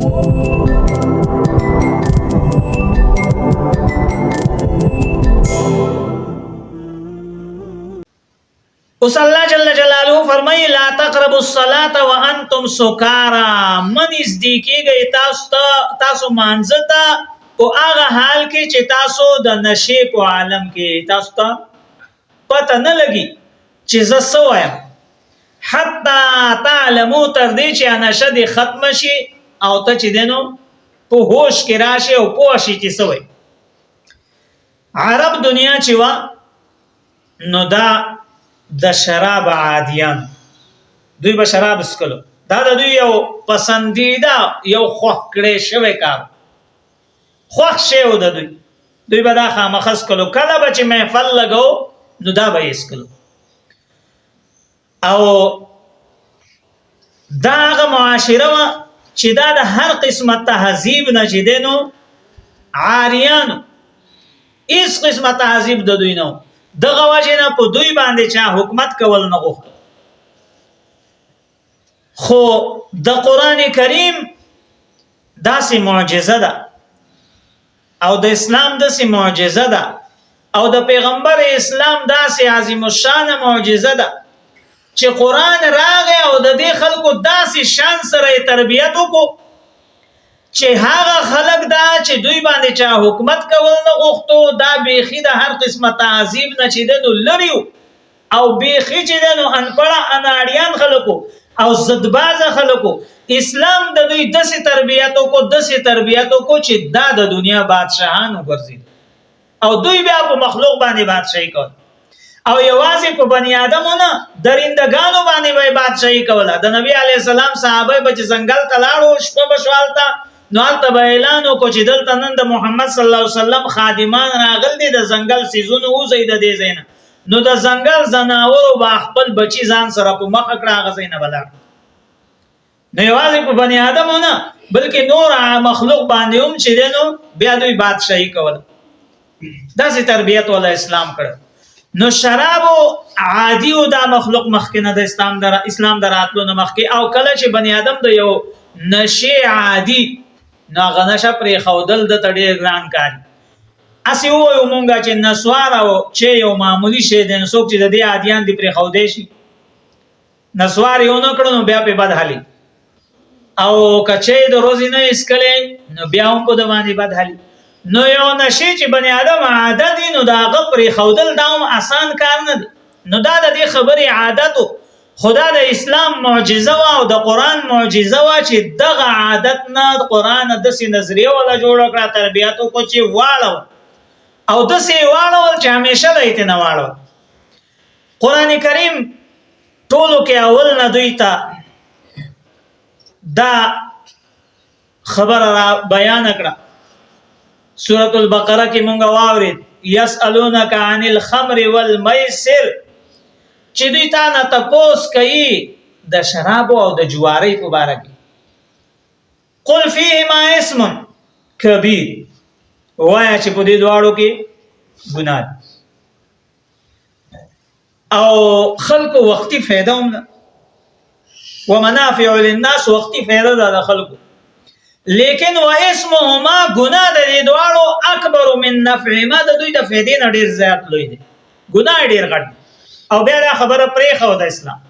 اوس الله جل جلاله فرمایي، لا تقربوا الصلاه وانتم سکارا، من نږدې کېږئ تاسو ته، تاسو مانځه ته په هغه حال کې چې تاسو د نشې په عالم کې، تاسو ته پته نه لګي چې زه څه وایم، حتی تعلمو، تر دې چې نشه دې ختمه شي او ته چې دینو په هوش کې راشي او پوه شي چې څه وایي. عرب دنیا چې وه، نو دا د شراب عادیان، دوی به شراب څکلو. دا د دوی یو پسندیده، یو خوښ کړی شوی کار، خوښ شی و د دوی. دوی به دا خامخا څکلو. کله به چې محفل لګو، نو دا به یې څکلو. او دا هغه معاشره وه چې دا د هر قسمه تهذیب نه چې دی نو عاریانو، هیڅ قسمه تهذیب د دوی نه. دغه وجې نه په دوی باندې چا حکومت کول نه غوښتل. خو د قرآن کریم داسې معجزه ده او د اسلام داسې معجزه ده او د پیغمبر اسلام داسې عظیم الشان معجزه ده چې قرآن راغی او د دې خلکو داسې شان سره تربیت وکړو چې هغه خلک دا چې دوی باندې چا حکومت کول نه غوښتو، دا بیخي د هر قسمه تعذیب نه چې ده نو لري او بیخي چې ده نو انپړه اناړیان خلکو او زدبازه خلکو، اسلام د دوی داسې تربیت وکړو، داسې تربیت وکړو چې دا د دنیا بادشاهان وګرځېدل او دوی بیا په مخلوق باندې بادشاهي کول او یوازې په بنی آدمو نه، درندګانو باندې به بادشاهي کوله. د نبی علی السلام صحابه به چې ځنګل ته لاړو، شپه به شو هلته، نو هلته به اعلان وکړو چې دلته نن د محمد صلی الله علیه وسلم خادمان راغل دي، د ځنګل څیزونو وځئ د دې ځای نه. نو د ځنګل ځناورو به خپل بچي ځان سره په مخه کړه، هغه ځای نه به لاړ. نو یوازې په بني آدمو نه، بلکې نور مخلوق باندې هم چې دی نو بیا دوی بادشاهي کوله. داسې تربیت ولا اسلام کړ. نو شرابو عادي او دا مخلوق مخکې نه، د اسلام در راتلو نه مخکې، او کله چې بني آدم د یو نشې عادي، نو هغه نشه پرېښودل د ته ډېر ګران کار. هسې ووایو مونږ چې نسوار او چې یو معمولي شی دی، نو څوک چې د دې عادیان دي، پرېښودی شي؟ نسوار یې ونه کړو نو بیا پې بد حالي، او که چې د ورځې نه څکلی نو بیا هم په ده باندې بد حالي. نو یو نشې چې بني آدم عادت وي، نو د هغه پرېښودل دا هم اسان کار نه دی. نو دا د دې خبرې عادت و، خو دا د اسلام معجزه وه او د قرآن معجزه وه چې دغه عادت نه قرآن داسې نظریه وله جوړه کړه، تربیت وکړو چې واړول، او داسې یې واړول چې همیشه له یې ترې نه واړول. قرآن کریم ټولو کې اول نه دوی ته دا خبره را بیان کړه. سورة البقره کې مونږ واورید، یسألونک عن الخمر والمیسر، چې دوی تا نه تپوس کوي د شرابو او د جوارۍ په باره کې. قل فیهما اسم کبیر، وایا چې په دې دواړو کې ګناه ده او خلکو وختي فایده هم ده، ومنافع للناس، وختي فایده ده د خلکو، لیکن و اسمهما، ګناه د دې دواړو، اکبر من نفعهما، د دوی د فایدې نه ډیر زیات لوی دی، ګناه ډیر غټ. او بیا دا خبره پرېښوده اسلام،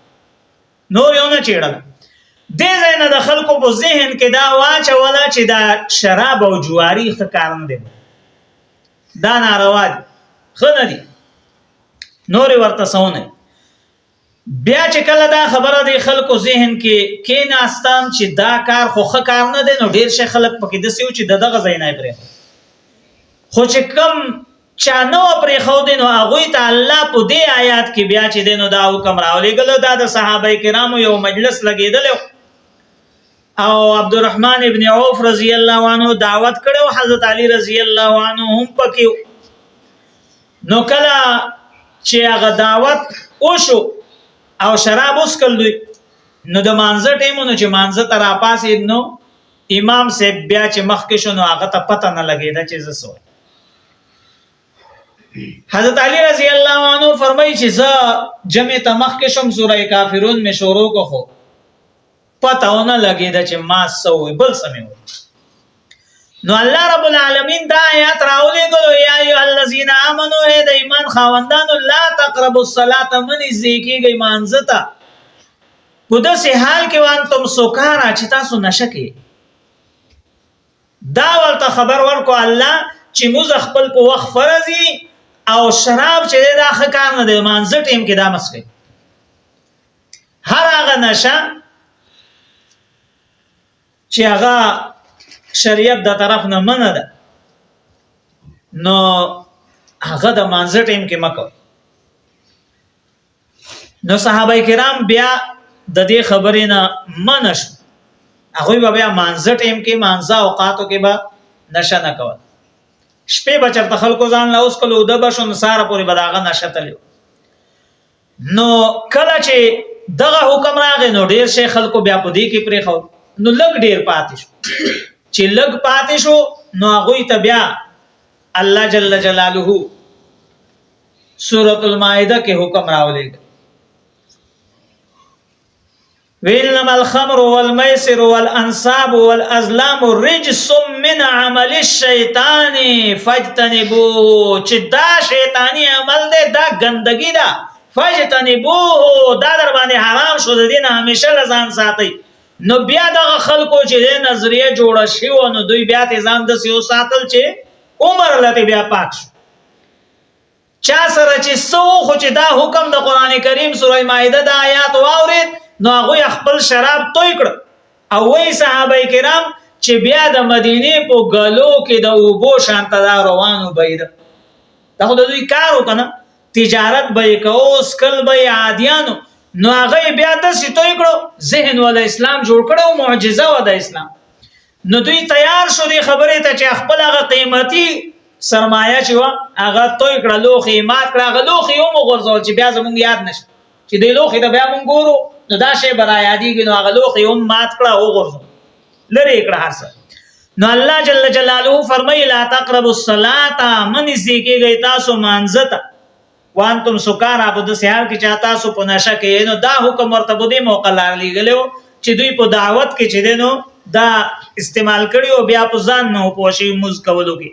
نور یو نه چیړل. دې ځای نه د خلکو په ذهن کې دا واچوله چې دا شراب او جواری ښه کار نه دی، دا ناروا دي، ښه نه دي. نور ورته سونه بیا چې کله دا خبره د خلکو ذهن کې کېناستم چې دا کار خو ښه کار نه دی، نو ډېر شي خلک پکې داسې وو چې د دغه ځای نه یې پرېښود. خو چې کم چا نه وه پرېښودې، نو هغوی ته الله په دې آیات کې بیا چې دی نو دا حکم راولېږلو. دا د صحابه کرامو یو مجلس لګېدلی او عبدالرحمن ابن عوف رضی الله عنه دعوت کړو، حضرت علی رضی الله عنه هم پکې. نو کله چې هغه دعوت وشو او شراب وڅکل دوی، نو د مانځه ټیمونو چې مانځه ته راپاڅېد، نو امام صاحب بیا چې مخکې شو، نو هغه ته پته نه لګېده چې زه څه. حضرت علی رضی الله عنه فرمایي چې زه جمع ته مخکې شوم، سوره کافرون مې شروع کو، خو پته ونه لګېده چې ما څه وویل، بل څه مې وویل. نو الله رب العالمین دا آیات راولېږلو، یا ایها الذین آمنو، ای د ایمان خاوندانو، لا تقربوا الصلاة، مه نږدې کېږئ مانځه ته په داسې حال کې وانتم سکارا، چې تاسو نشه کې. دا ورته خبر ورکو الله چې موږ خپل په وخت فرض او شراب چې دا ښه کار نه دی، مانځه ټیم کې دا مسکې. هر هغه نشه چې هغه شریعت د طرف نه منع ده، نو هغه د مانځه ټیم کې مکو. نو صحابه کرام بیا د دې خبرې نه منع شو، هغوی به بیا مانځه ټیم کې، مانځه اوقاتو کې به نشه نه کول. شپې به چېرته خلکو ځان له اوس کلو اوده به شو، نو سهاره پورې به د هغه نشه تللی. نو کله چې دغه حکم راغی، نو ډیر شي خلکو بیا په دې کې پرېښود، نو لږ ډیر پاتې شو. چې لږ پاتې شو، نو هغوی ته بیا الله جل جلاله سورة المائده کې حکم راولېږه، وإنما الخمر والميسر والأنصاب والأزلام رجس من عمل الشیطان فاجتنبوه، چې دا شیطانی عمل دی، دا ګندګي ده، فاجتنبوه، دا در باندې حرام شو، د دین همیشه لزان ساتي. نو بیا دغه خلکو چې د نظریه جوړه شي، نو دوی بیا ته ځان د سیو ساتل چې عمر لته بیا پاک شو. چا سره چې څه، خو چې دا حکم د قران کریم سوره مائده د آیات واورید، نو هغه خپل شراب توی کړ. او وی صحابه کرام چې بیا د مدینه په ګلو کې د اوبو شانته دا روانو بهیده. دا خو د دوی کار وکنه، تجارت به یې کوو، سکل به یې عادیانو. نو هغه بیا داسې توی کړو، ذهن ولا اسلام جوړ کړو، معجزه و د اسلام. نو دوی تیار شو دې خبرې ته چې خپل هغه قیمتي سرمایه چې وه هغه توی کړه، لوښي یې مات کړه، هغه لوښي یې هم وغورځول چې بیا زمونږ یاد نه شي، چې دې لوښي ته بیا مونږ ګورو نو دا شی به را یادېږي. نو هغه لوښي یې هم مات کړه، وغورځول، لرې یې کړه هر څه. نو الله جل جلاله فرمایي، لا تقربوا الصلاة، مه نږدې کېږئ تاسو مانځه ته، وانتم سکارا، په داسې حال کې چې تاسو په نشه کې. نو دا حکم ورته په دې موقع لېږلی و چې دوی په دعوت کې چې دی نو دا استعمال کړي او بیا په ځان نه پوه شي مونځ کولو کې.